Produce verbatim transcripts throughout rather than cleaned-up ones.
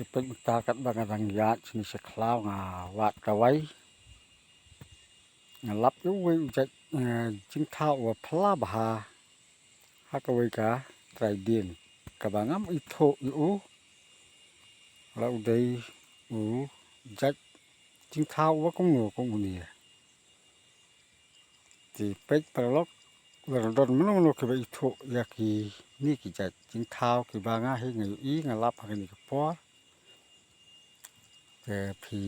Peit mynta katba nga dang ïaid shane sha khlaw nga wad kawei. Nga lap ïa uwei u jait, eh, jingthaw uba phylla bha ha kawei ka trai dien kaba ngam ithuh ïa u la u dei u jait jingthaw uba kumno kum une. Te peit paralok, lada don mano mano kiba ithuh ïa kine ki jait jingthaw kiba nga hi nga ïohi nga lap ha kane ka por. Te phi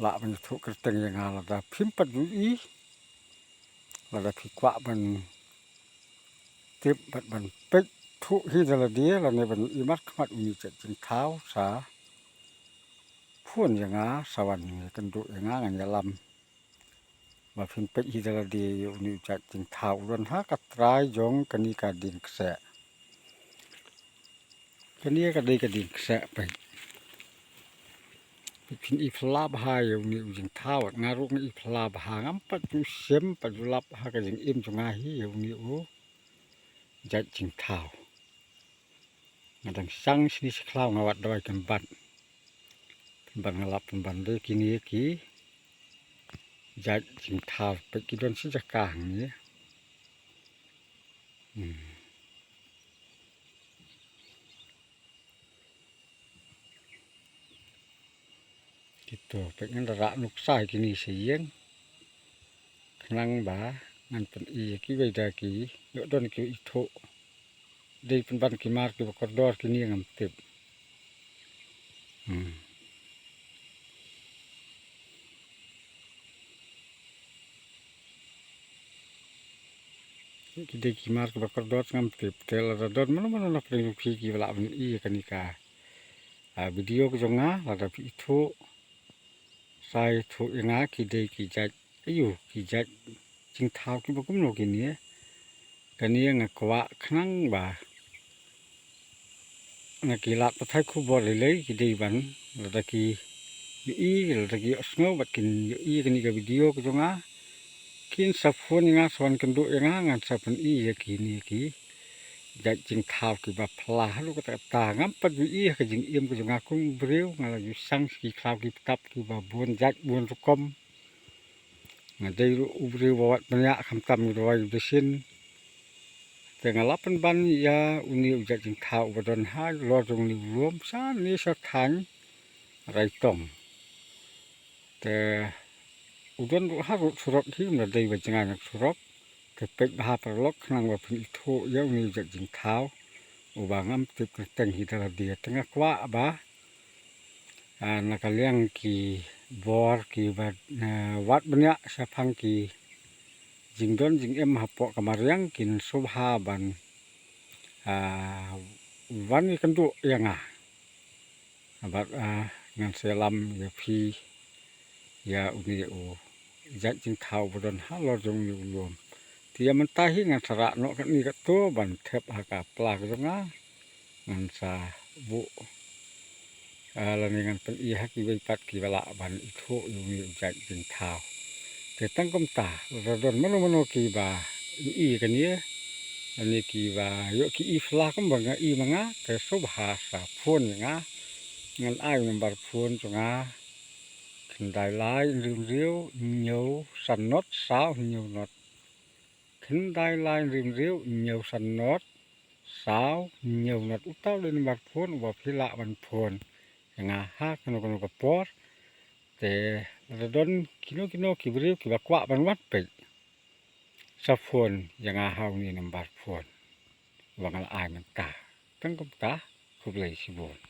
lah ban ïathuh kyrteng ïa nga lada phim pat ju ïohi, lada phi kwah ban tip bad ban peit thuh hi da lade lane ban ïohi markhmat une u jait jingthaw sa phone ïa nga, sa wan ïakynduh ïa nga, ngan ïalam. Ba phin peit hi da lade ïa une u jait jingthaw u don ha ka trai jong kane ka dieng kseh. Kane ka dei ka dieng kseh peit. Peit phin i phylla bha ïa une u jingthaw, nga ruh nga i phylla bha, ngam pat ju shem pat ju lap ha ka jingim jong nga hi ïa une u jait jingthaw. Nga dang shang shane sha khlaw nga wad dawai pynban. Pynban nga lap pynban dei kine ki jait jingthaw peit ki don shi jaka hangne. Hmm. Kito peit ngan da rah nuksa ïa kine sha ïing. Khnang ba ngan pyni ïa kiwei da ki ïoh don ki ithuh. Dei pynban ki mar kiba kordor kine ngam tip. Hmm. Ki dei ki mar kiba kordor ngam tip. Te lada don mano mano na pdeng jong phi kiba lah ban ïohi ïa kane ka, ah, video ka jong nga, lada phi ithuh, sa ïathuh ïa nga ki dei ki jait, aiu, ki jait jingthaw kiba kumno kine. Kane nga kwah khnang ba na ki lad pathai khubor lei lei ki dei ban, lada ki ïohi, lada ki ïohsngew bad kin ïohi ïa kane ka video ka jong nga, kin sa phone ïa nga, sa wan kynduh ïa nga, ngan sa pyni ïa kine ki jait jingthaw kiba phylla haduh katta katta. Ngam pat ju ïohi ha ka jingim ka jong nga kum u briew, nga la ju shang sha ki khlaw ki btap kiba bun jait bun rukom. Nga dei ruh u briew ba wad bniah khamtam u dawai u dashin. Te nga lap pynban ïa une u jait jingthaw uba don halor jong une u lum shane sha thaiñ Raitong. Te u don ruh harud surok hi, ym dei ba jngai na surok. Te peit bha paralok khnang ba phin ithuh ïa une u jait jingthaw uba ngam tip kyrteng hi da lade. Te nga kwah ba, ah, na ka liang ki bor kiba, ah, wad bniah shaphang ki jingdon jingem hapoh ka mariang kin sngewbha ban, ah, wan ïakynduh ïa nga. Bad, ah, ngan sa ïalam ïa phi ïa une u jait jingthaw ba don halor jong une u lum. Te ïa mynta hi ngan sa rah noh katne katto ban thep ha ka pla ka jong nga. Ngan sa buh, ah, lane ngan pyni ha kiwei pat kiba lah ban ithuh ïa une u jait jingthaw. Te tang kumta, lada don mano mano kiba ïohi ïa kane, lane kiba ïoh ki i phylla kumba nga i ma nga, te sngewbha sa phone ïa nga. Ngan ai u number phone jong nga. Khyndai lai hynriew hynriew hynñiew san not saw hynñiew not. Khyndai lai hynriew hynriew hynñiew san not saw hynñiew not. Uta u dei number phone uba phi lah ban phone ïa nga ha kano kano ka por. Te lada don kino kino ki briew kiba kwah ban wan peit, sa phone ïa nga ha une number phone uba nga la ai mynta. Tang kumta, khublei shibun.